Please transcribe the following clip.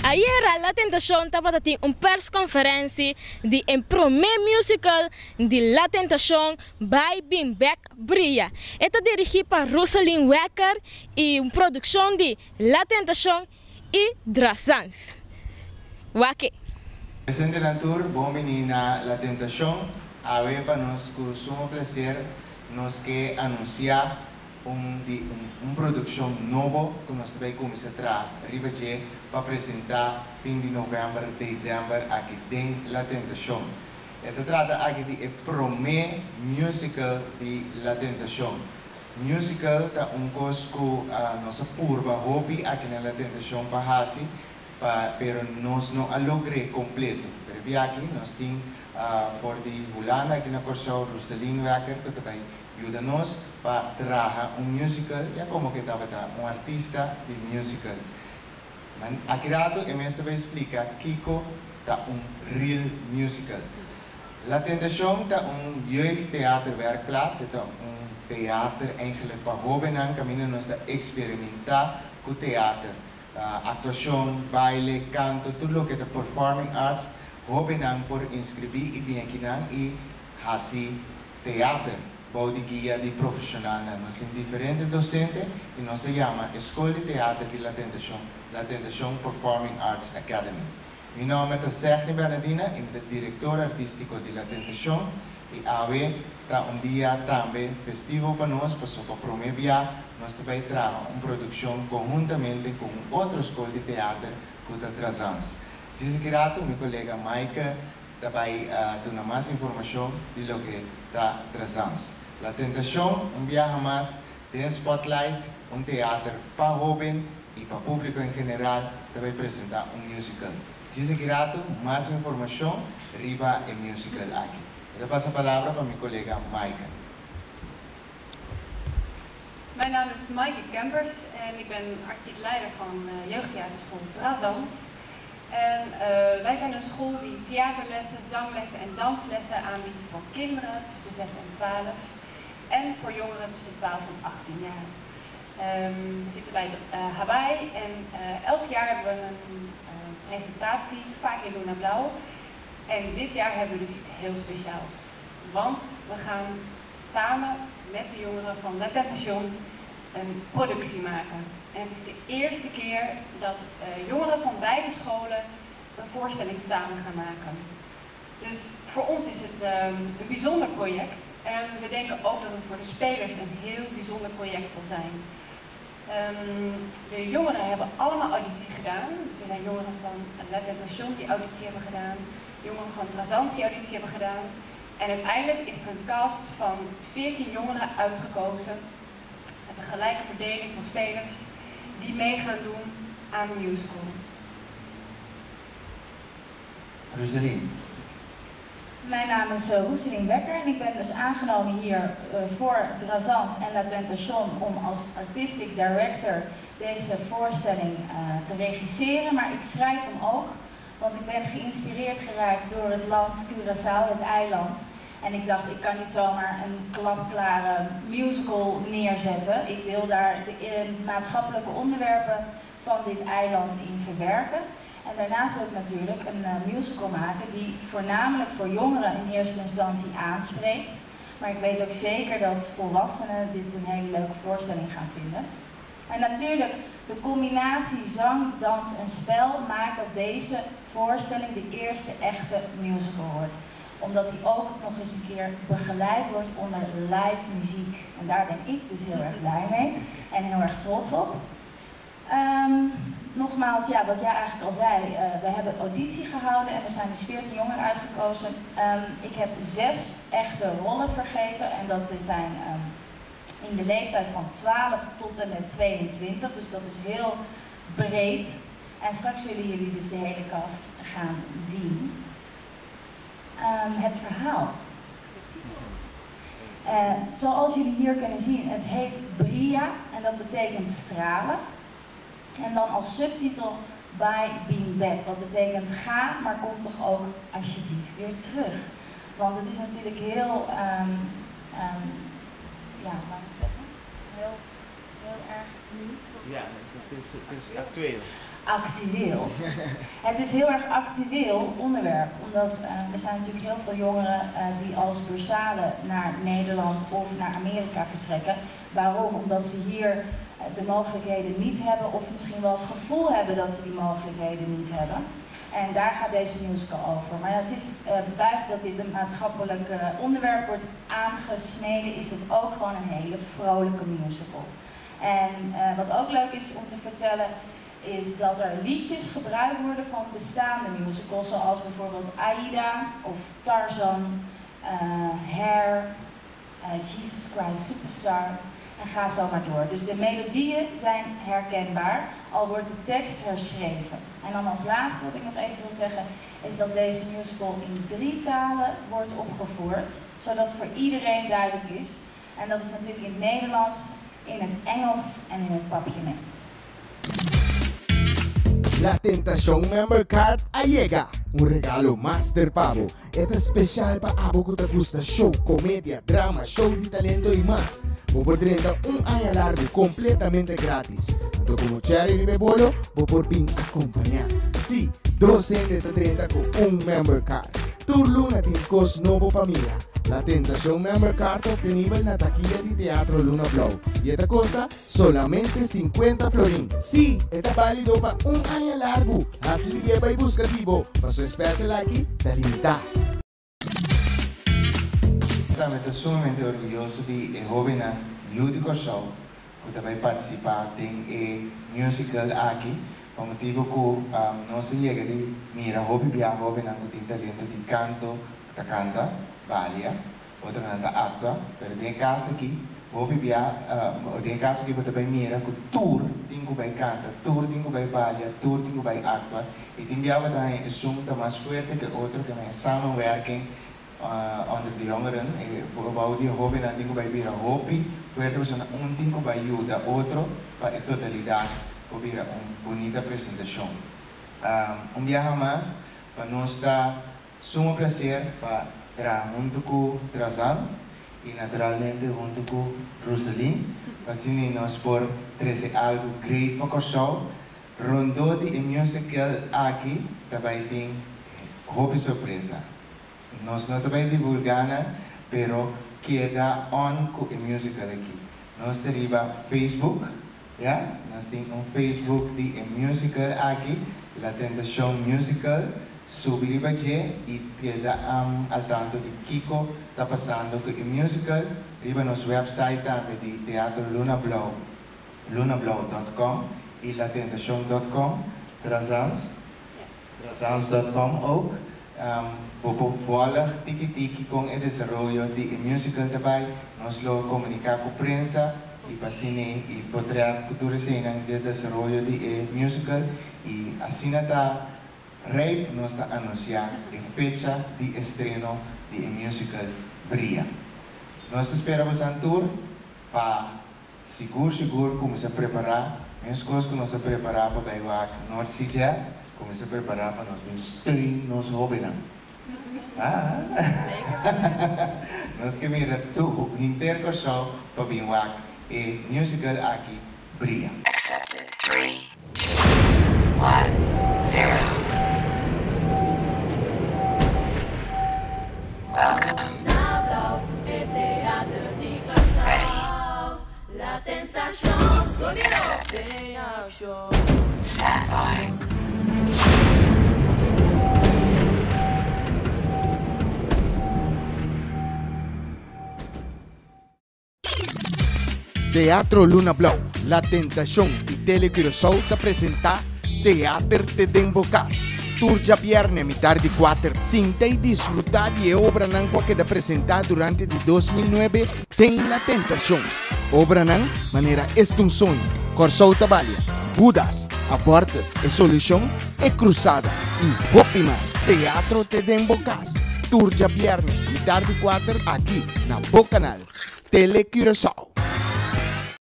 Ayera La Tentacion tabata tin un persconferentie di e prome musical di La Tentacion Bai Bin Bek Bria. E ta dirigi pa Roselyn Wekker y un produccion di La Tentacion y Drazans. Wak e. Presentenan tur, bon bini na La Tentacion. Awe pa nos ku sumo placer nos ke anuncia un di un produccion nobo ku nos ta bay cuminsa traha riba dje pa presenta fin di november, december aki den La Tentacion. E ta trata aki di e prome musical di La Tentacion. Musical ta un kos ku nos a purba hopi aki na La Tentacion pa hasi pa pero nos no a logr'é kompleto. Pero e biaha aki nos tin for di Hulanda aki na Kòrsou Roselien Wekker ku ta bai yuda nos pa traha un musical ya komo ku e tabata un artista di musical. Man aki rato e mes ta bai splika kiko ta un real musical. La Tentacion ta un jeugdtheaterwerkplaats, e ta un teater eigenlijk pa hobennan kaminda nos ta eksperimentá ku teater. Aktuashon, baile, kanto, tur loke ta performing arts, hobennan por inskribí i bini akinan i hasi teater bou di guia di profeshonalnan. Nos tin diferente dosente i nos ta yama e skol di teater di La Tentacion, La Tentacion Performing Arts Academy. Mi nòmber ta Segni Bernadina i mi ta direktor artístiko di La Tentashon i awe ta un dia tambe festivo pa nos paso pa promé bia nos ta bai traha un produkshon konhuntamente ku un otro skol di teater ku ta Drazans. Djis aki ratu mi kolega Maaike ta bai duna mas informashon di loke ta Drazans. La Tentashon un biaha mas den spotlight, un teater pa hóben i pa públiko en general ta bai presentá un musical. Djis aki ratu mas informashon riba e musical aki. Mi ta pasa palabra pa mi kolega Maaike. Mijn naam is Maaike Kempers en ik ben artistiek leider van jeugdtheaterschool Drazans. En wij zijn een school die theaterlessen, zanglessen en danslessen aanbiedt voor kinderen tussen de 6 en 12 en voor jongeren tussen de 12 en 18 jaar. We zitten bij het Hawaii en elk jaar hebben we een presentatie, vaak in Luna Blauw. En dit jaar hebben we dus iets heel speciaals. Want we gaan samen met de jongeren van La Tentation een productie maken. En het is de eerste keer dat jongeren van beide scholen een voorstelling samen gaan maken. Dus voor ons is het een bijzonder project. En we denken ook dat het voor de spelers een heel bijzonder project zal zijn. De jongeren hebben allemaal auditie gedaan. Dus er zijn jongeren van La Tentation die auditie hebben gedaan. Jongeren van Drazans die auditie hebben gedaan. En uiteindelijk is er een cast van 14 jongeren uitgekozen. Met een gelijke verdeling van spelers die mee gaan doen aan de musical. Roselien. Mijn naam is Roselien Wekker en ik ben dus aangenomen hier voor Drazans en La Tentation om als artistic director deze voorstelling te regisseren. Maar ik schrijf hem ook, want ik ben geïnspireerd geraakt door het land Curaçao, het eiland. En ik dacht, ik kan niet zomaar een klapklare musical neerzetten. Ik wil daar de maatschappelijke onderwerpen van dit eiland in verwerken. En daarnaast wil ik natuurlijk een musical maken die voornamelijk voor jongeren in eerste instantie aanspreekt. Maar ik weet ook zeker dat volwassenen dit een hele leuke voorstelling gaan vinden. En natuurlijk, de combinatie zang, dans en spel maakt dat deze voorstelling de eerste echte musical wordt. Omdat die ook nog eens een keer begeleid wordt onder live muziek. En daar ben ik dus heel erg blij mee en heel erg trots op. Nogmaals, ja, wat jij eigenlijk al zei, we hebben auditie gehouden en er zijn dus 14 jongeren uitgekozen. Ik heb 6 echte rollen vergeven en dat zijn in de leeftijd van 12 tot en met 22, dus dat is heel breed. En straks zullen jullie dus de hele cast gaan zien. Het verhaal. Zoals jullie hier kunnen zien, het heet Bria en dat betekent stralen. En dan als subtitel Bai Bin Bek, wat betekent ga, maar kom toch ook alsjeblieft weer terug. Want het is natuurlijk heel, ja, laat ik zeggen, heel, heel erg nu. Ja, het is, het is actueel. Actueel. Het is heel erg actueel onderwerp, omdat er zijn natuurlijk heel veel jongeren die als bursalen naar Nederland of naar Amerika vertrekken. Waarom? Omdat ze hier de mogelijkheden niet hebben of misschien wel het gevoel hebben dat ze die mogelijkheden niet hebben. En daar gaat deze musical over. Maar het is buiten dat dit een maatschappelijk onderwerp wordt aangesneden, is het ook gewoon een hele vrolijke musical. En wat ook leuk is om te vertellen, is dat er liedjes gebruikt worden van bestaande musicals, zoals bijvoorbeeld Aida of Tarzan, Hair, Jesus Christ Superstar en ga zo maar door. Dus de melodieën zijn herkenbaar, al wordt de tekst herschreven. En dan als laatste wat ik nog even wil zeggen, is dat deze musical in 3 talen wordt opgevoerd, zodat voor iedereen duidelijk is. En dat is natuurlijk in het Nederlands, in het Engels en in het Papiaments. La Tentacion Member Card a yega. Un regalo master pa bo. E ta special pa abo cu ta gusta show, comedia, drama, show di talento y mas. Bo por drenta un aña largo completamente gratis. Anto como cherry riba e bolo, bo por bin acompaña. Si, 2 hende ta drenta cu un member card. Tur luna tin cos nobo pa mira. La Tentacion Member Card ta obtenibel na taquilla di Teatro Luna Blou y e ta costa solamente 50 florin. Si, e ta balido pa un aña largu. Haci di yeba y busca di bo, paso e special aki ta limita. Tambe ta sumamente orguyoso di e hobennan yu di Kòrsou ku ta bai partisipá den e musical aki, pa motibu ku nos a yega di mira hopi bia hobennan ku tin talento di kanto ku ta kanta, balia, otronan ta aktua, pero den e kaso aki hopi bia, den e kaso aki bo ta bai mira ku tur tin ku bai kanta, tur tin ku bai balia, tur tin ku bai aktua, i tin bia bo ta haña esun ta mas fuerte ku e otro, ke men e samenwerking Onder de jongeren, e bou di e hobennan tin ku bai bira hopi fuerte pasobra un tin ku bai yuda otro pa e totalidat por bira un bunita presentashon. Un biaha mas pa nos ta sumo plaser pa traha huntu ku Drazans i naturalmente huntu ku Roselyn pa asina nos por trese algu great pa Kòrsou. Rondó di e musical aki ta bai tin hopi sorpresa. Nos no ta bai divulgá nan, pero keda on ku e musical aki. Nos ta riba Facebook, ya, nos tin un Facebook di e musical aki, La Tentacion Musical, subi riba dje i keda al tanto di kiko ta pasando ku e musical. Riba nos website tambe di Teatro Luna Blou, lunablou dot com i latentacion dot com, Drazans. Drazans dot com ook. Bo por volg tiki tiki con e desaroyo di e musical ta bay. Nos lo comunica cu prensa y pa cine y potret cu tur eseynan dje desaroyo di e musical y asina ta rijp nos ta anuncia e fecha di estreno di e musical Bria. Nos ta spera bosan tur pa Sigur sigur kuminsá prepará, meskos ku nos a prepará pa bai wak North Sea Jazz, kuminsá prepará pa nos bin steun nos hóbennan. Ah! Nos ke mira tur henter Kòrsou pa bin wak e musical aki Bria. Accepted 3, 2, 1, 0. Welcome. Ready. Accepted. Stand by. Teatro Luna Blou, La Tentacion y Tele Curaçao ta presenta Theater te den bo cas. Tur djabierne mitar di kuater, sinta y disfruta di e obranan cu a keda presenta durante di 2009 den La Tentacion. Obranan manera Esta un Soño, Kòrsou ta Balia, Budas, Abortus, E Solucion, E Cruzada y hopi mas. Teatro te den bo cas. Tur djabierne mitar di kuater aki na bo canal. Tele Curaçao.